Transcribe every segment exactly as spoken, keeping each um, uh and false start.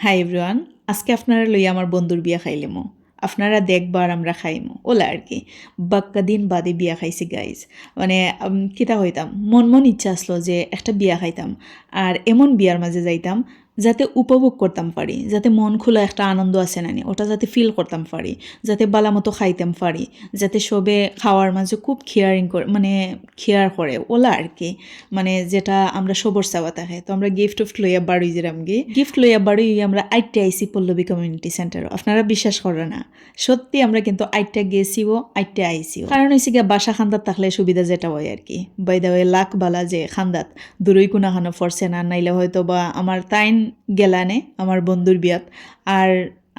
Hi everyone, আজকে আপনারা লইয়া আমার বন্ধুর বিয়া খাইলিমু। আপনারা দেখবা আর আমরা খাইমু, ওলা আর কি। বাক্কা দিন বাদে বিয়া খাইছি গাইজ। মানে উম, কিতা কইতাম, মন মন ইচ্ছা আসলো যে একটা বিয়া খাইতাম, আর এমন বিয়ার মাঝে যাইতাম যাতে উপভোগ করতাম পারি, যাতে মন খোলা একটা আনন্দ আছে নানি, ওটা যাতে ফিল করতাম পারি, যাতে বালা মতো খাইতাম পারি, যাতে সবে খাওয়ার মাঝে খুব কেয়ারিং করে, মানে কেয়ার করে, ওলা আর কি। মানে যেটা আমরা সবর চাওয়া থাকে। তো আমরা গিফট টিফট লইয়া বারোই যেরাম গি, গিফট লইয়া বারোই আমরা আইটে আইছি পল্লবী কমিউনিটি সেন্টারও। আপনারা বিশ্বাস কররা না, সত্যি আমরা কিন্তু আইটটা গেছিও, আইটটা আইছিও। কারণ হইছে গিয়া বাসা খান্দাত থাকলে সুবিধা যেটা হয় আর কি। বাই দা ওয়ে, লাখ বালা যে খান্দাত দূরই কুনাখানো পড়ছে না, নাইলে হয়তো বা আমার তাইন গেলানে আমার বন্ধুর বিয়াত, আর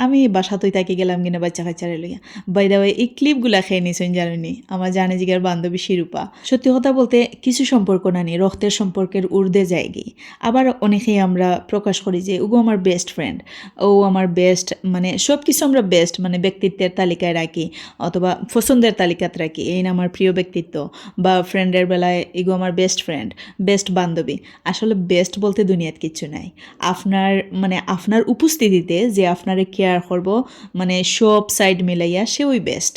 আমি বাসাতই থাকি গেলাম কিনা বাচ্চা কাচ্চারে লইয়া। বাই দা ওয়ে, এই ক্লিপগুলা খেয়ে নিছইন জানইননি, আমার জানে জিগার বান্ধবী শিরূপা। সত্যি কথা বলতে কিছু সম্পর্ক নানি রক্তের সম্পর্কের ঊর্ধ্বে যায়গি। আবার অনেকেই আমরা প্রকাশ করি যে উগো আমার বেস্ট ফ্রেন্ড, ও আমার বেস্ট, মানে সব কিছু আমরা বেস্ট, মানে ব্যক্তিত্বের তালিকায় রাখি অথবা পছন্দের তালিকাত রাখি, এই না আমার প্রিয় ব্যক্তিত্ব, বা ফ্রেন্ডের বেলায় এগো আমার বেস্ট ফ্রেন্ড, বেস্ট বান্ধবী। আসলে বেস্ট বলতে দুনিয়াত কিচ্ছু নাই। আপনার মানে আপনার উপস্থিতিতে যে আপনারে কেয়ার করব, মানে সব সাইড মিলাইয়া, সে ওই বেস্ট।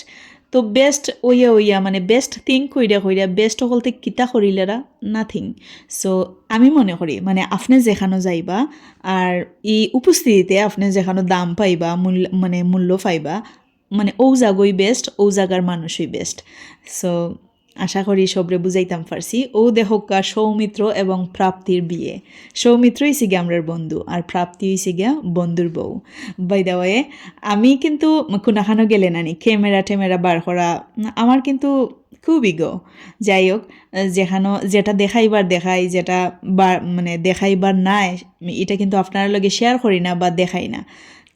তো বেস্ট ওইয়া ওইয়া, মানে বেস্ট থিঙ্ক কইরা কইরা বেস্ট বলতে কিতা করিলেরা? নাথিং। সো আমি মনে করি মানে আপনি যেখানো যাইবা, আর এই উপস্থিতিতে আপনি যেখানো দাম পাইবা, মূল্য, মানে মূল্য পাইবা, মানে ও জাগই বেস্ট, ও জাগার মানুষই বেস্ট। সো আশা করি সবরে বুঝাইতাম পারছি। ও দেখউক্কা সৌমিত্র এবং প্রাপ্তির বিয়ে। সৌমিত্র হইছে গিয়া আমরার বন্ধু, আর প্রাপ্তি হইছে গিয়া বন্ধুর বউ। বাই দা ওয়ে, আমি কিন্তু কুনাখানো গেলে নানি ক্যামেরা ট্যামেরা বার করা আমার কিন্তু খুব ইগো। যাই হোক, যেখানো যেটা দেখাইবার দেখাই, যেটা বা-, মানে দেখাইবার নাই, এটা কিন্তু আপনার লগে শেয়ার করি না বা দেখাই না।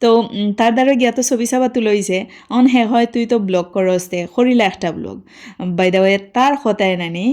তো উম, তার দ্বারা গিয়া তো ছবি সাবা তুলা হইছে। অন হে হয়, তুই তো ব্লগ করস, তে করিলা একটা ব্লগ। বাই দা ওয়ে, তার কথায় নানি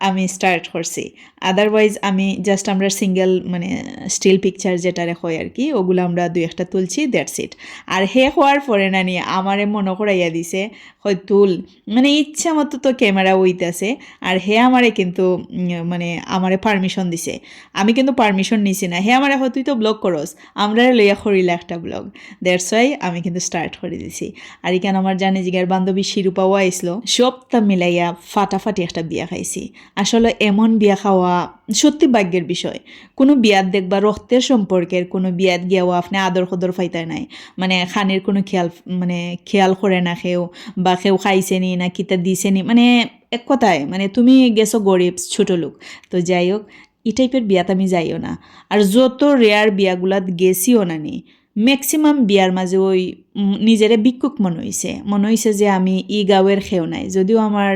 আমি স্টার্ট করছি। আদারওয়াইজ আমি জাস্ট আমরা সিঙ্গেল মানে স্টিল পিকচার যেটারে হয় আর কি, ওগুলা আমরা দুই একটা তুলছি, দ্যাটস ইট। আর হে হওয়ার পরে নানি আমারে মনে করাইয়া দিছে, হয় তুল, মানে ইচ্ছা মতো তো ক্যামেরা ওইতাছে। আর হে আমারে কিন্তু উম, মানে আমারে পারমিশন দিছে, আমি কিন্তু পারমিশন নিছি না। হে আমারে হয়, তুই তো ব্লগ করস, আমরারে লইয়া করিলা একটা ব্লগ। দ্যাটস ওয়াই আমি কিন্তু স্টার্ট করে দিছি। আর এখানে আমার জানে জিগার বান্ধবী শিরূপাও আইসলো, সবটা মিলাইয়া ফাটাফাটি একটা বিয়া খাইছি। আসলে এমন বিয়া খাওয়া সত্যি ভাগ্যের বিষয়। কোনো বিয়াত দেখবা রক্তের সম্পর্কের কোনো বিয়াত গিয়াও আপনি আদর কদর পাইতায় নাই, মানে খানির কোনো খেয়াল, মানে খেয়াল করে না কেউ, বা কেউ খাইছে নি না কিতা দিছে নি, মানে এক কথায় মানে তুমি গেছো গরিব ছোট লোক। তো যাই হোক, এই টাইপের বিয়াত আমি যাইও না। আর যত রেয়ার বিয়াগুলাত গেছিও নানি, ম্যাক্সিমাম বিয়ার মাঝে ওই উম, নিজেরে ভিক্ষুক মনে হইছে, মনে হইছে যে আমি ই গাঁওয়ের কেউ নাই, যদিও আমার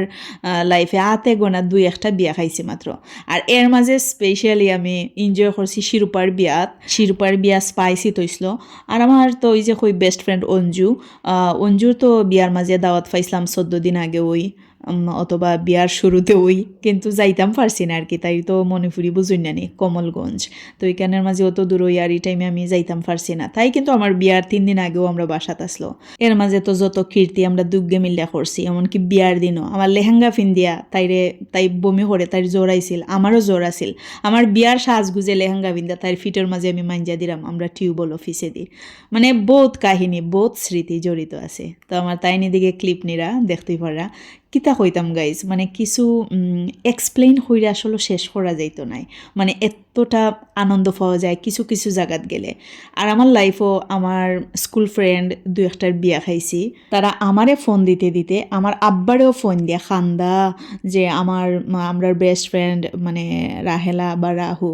লাইফে আতে গোনা দুই একটা বিয়া খাইছি মাত্র। আর এর মাঝে স্পেশালি আমি এনজয় করছি শিরূপার বিয়াত। শিরূপার বিয়া স্পাইসি তৈছিল। আর আমার তো ওই যে কই বেস্ট ফ্রেন্ড অঞ্জু, আহ, অঞ্জুর তো বিয়ার মাঝে দাওয়াত পাইছিলাম চোদ্দ দিন আগে ওই, উম, অথবা বিয়ার শুরুতে ওই, কিন্তু যাইতাম পারছি না আর কি। তাই তো মণিপুরি বুঝুন না নি, কমলগঞ্জ। তো এখানের মাঝে অত দূর ওই আর এই টাইমে আমি যাইতাম পারছি না। তাই কিন্তু আমার বিয়ার তিন দিন আগেও আমরা বাসাত আসলো। এর মাঝে তো যত কীর্তি আমরা দুগ্গে মিল্লা করছি, এমনকি বিয়ার দিনও আমার লেহেঙ্গা ফিন্দিয়া তাইরে, তাই বমি করে, তাইর জ্বর আইছিল, আমারও জ্বর আছিল। আমার বিয়ার সাজগুজে লেহেঙ্গা ফিন্দা তাইর ফিটর মাঝে আমি মাঞ্জা দিলাম আমরা টিউবওয়েল অফিসে দি। মানে বহুত কাহিনী, বহুত স্মৃতি জড়িত আছে। তো আমার তাইন এদিকে ক্লিপ নিরা দেখতেই পাররা। কিতা কইতাম গাইজ, মানে কিছু এক্সপ্লেইন কইরা আসলে শেষ করা যাইতো নাই। মানে এতটা আনন্দ পাওয়া যায় কিছু কিছু জাগাত গেলে। আর আমার লাইফও আমার স্কুল ফ্রেন্ড দুই একটার বিয়া খাইছি, তারা আমারে ফোন দিতে দিতে আমার আব্বারেও ফোন দিয়া কান্দা যে আমার মা-, আমরার বেস্ট ফ্রেন্ড মানে রাহেলা বা রাহু,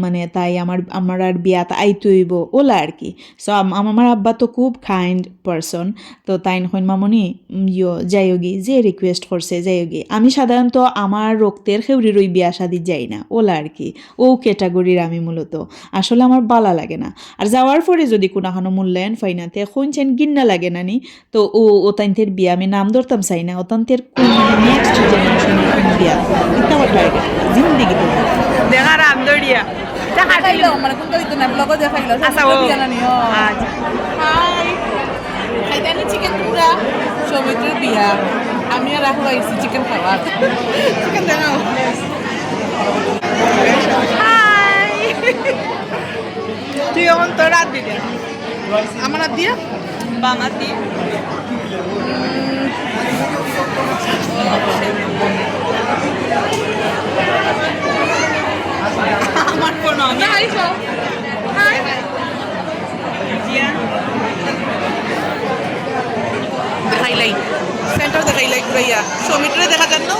মানে তাই আমার, আমার আর বিয়াত আইতে হইব, ওলা আর কি। সো আমার আব্বা তো খুব কাইন্ড পারসন, তো তাইন কইন মামনি, উম, ইয়ো যাইওগি, যে রিকোয়েস্ট করছে যাইওগি। আমি সাধারণত আমার রক্তের খেউরির ওই বিয়া শাদি যাই না, ওলা আর কি, ও ক্যাটাগরির আমি মূলত। আসলে আমার বালা লাগে না। আর যাওয়ার পরে যদি কোনোখানো মূল্যায়ন পাই না, তে কোন চেন গিন্না লাগে না নি, তো ও, ও তাইনতের বিয়া আমি নাম ধরতাম চাই না, ও তাইনতের কোন মানে নেক্সট জেনারেশনের কোন বিয়া, ইতা আমার টার্গেট, জিন্দেগি তো। দেখা রাম দরিয়া। দেখাইলো, মানে কোনটা হইতো না, ব্লগও দেখাইলো, আচ্ছা, ও। বিয়া না নিও। আচ্ছা। হাই। খাইতানি চিকেন পুরা, সৌমিত্রর বিয়া। আমি আর রাহুল আইছি চিকেন খাওয়া। চিকেন দেখাও। হাই। তুই এখন তোর রাত দিলে, আমার রাত দিয়ে। বাম হাত দিয়ে। আমার ফোন অন। হাই। দেখাইলাই, সেন্টার দেখাইলাই ঘুরাইয়া। সৌমিত্রে দেখা যার না,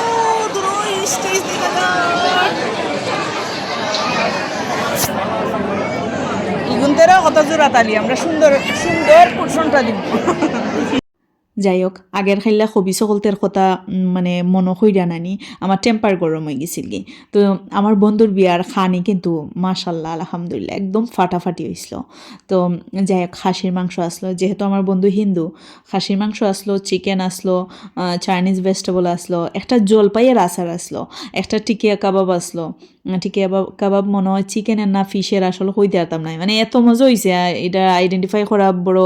দূর স্টেজ দেখা যার। ইগুনতেরা কত জোড়া তালি, আমরা সুন্দর সুন্দর পোর্শনটা দিব। যাই হোক, আগের খাইল্লা খবিস হকলতের কথা, উম, মানে, মনো কইরা নানি, আমার টেম্পার গরম অই গেছিল কি। তো আমার বন্ধুর বিয়ার খানি কিন্তু মাশাল্লাহ, আলহামদুলিল্লাহ, একদম ফাটাফাটি অইছিল। তো যাই হোক, খাসির মাংস আসলো, যেহেতু আমার বন্ধু হিন্দু, খাসির মাংস আসলো, চিকেন আসলো, আহ, চাইনিজ ভেজিটেবল আসলো, একটা জলপাইয়ের আচার আসলো, একটা টিকিয়া কাবাব আসলো। আহ, টিকিয়া বা-, কাবাব মনে হয় চিকেনের না ফিশের, আসলে কইতে পারতাম না। মানে, এত মজা অইছে, আহ, এটা আইডেন্টিফাই করা বড়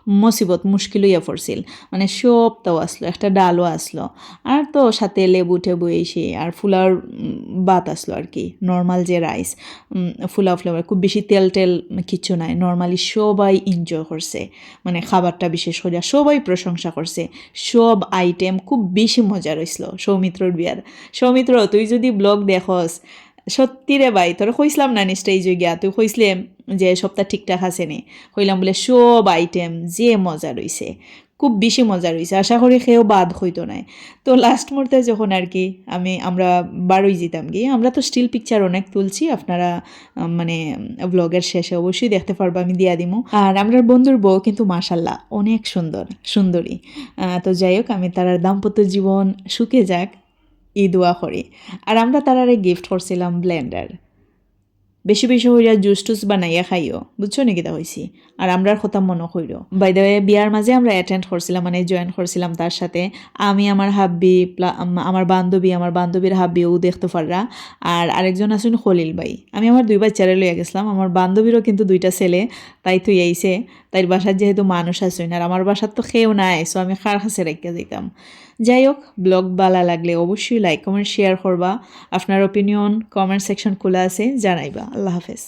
মুসিবত, মুশকিল অইয়া পড়ছিল। মানে, সবটাও আসলো, একটা ডালও আসলো, আর তো সাথে লেবু টেবু এই সেই, আর ফুলাওর, উম, ভাত আসলো আর কি, নর্মাল যে রাইস, উম, ফুলাও ফ্লেভার, খুব বেশি তেল টেল কিচ্ছু নাই। নর্মালি সবাই এনজয় করছে, মানে, খাবারটা বিশেষ করে সবাই প্রশংসা করছে। সব আইটেম খুব বেশি মজার অইছিল সৌমিত্রর বিয়ার। সৌমিত্র, তুই যদি ব্লগ দেখস, সত্যি রে ভাই, তোরে কইছিলাম না নি স্টেজে গিয়া, তুই কইছিলে যে সবটা ঠিকঠাক আছে নি। কইলাম বলে, সব আইটেম যে মজার অইছে, খুব বেশি মজার অইছে, আশা করি কেউ বাদ কইতো নায়। তো লাস্ট মুহূর্তে যখন আর কি আমি, আমরা বারোই যেতাম গিয়ে, আমরা তো স্টিল পিকচার অনেক তুলছি, আপনারা, আহ, মানে, ব্লগের শেষে অবশ্যই দেখতে পারবা, আমি দিয়া দিমু। আর আমরার বন্ধুর বউ কিন্তু মাশাল্লাহ অনেক সুন্দর, সুন্দরী। আহ, তো যাই হোক, আমি তারার দাম্পত্য জীবন সুখে যাক, ই দোয়া করি। আর আমরা তারারে গিফট করছিলাম ব্লেন্ডার। বেশি বেশি করিয়া জুস টুস বানাইয়া খাইও, বুঝছো নি কিতা কইছি? আর আমরার কথা মনো কইরো। By the way, বিয়ার মাঝে আমরা অ্যাটেন্ড করছিলাম, মানে, জয়েন করছিলাম তার সাথে। আমি, আমার হাব্বি, প্লা-, আম-, আমার বান্ধবী, আমার বান্ধবীর হাব্বি, ও দেখতে পাররা। আর আরেকজন আছইন খলিল ভাই। আমি আমার দুই বাচ্চারে লইয়া গেছিলাম। আমার বান্ধবীরও কিন্তু দুইটা ছেলে, তাই থুই আইছে। তাইর বাসার যেহেতু মানুষ আছইন, আর আমার বাসার তো কেউ নাই, so আমি কার কাছে রাখিয়া যাইতাম? যাই হোক, ব্লগ ভালা লাগলে অবশ্যই লাইক, কমেন্ট, শেয়ার করবা। আপনার ওপিনিয়ন কমেন্ট সেকশন খোলা আছে, জানাইবা। আল্লাহ হাফেজ।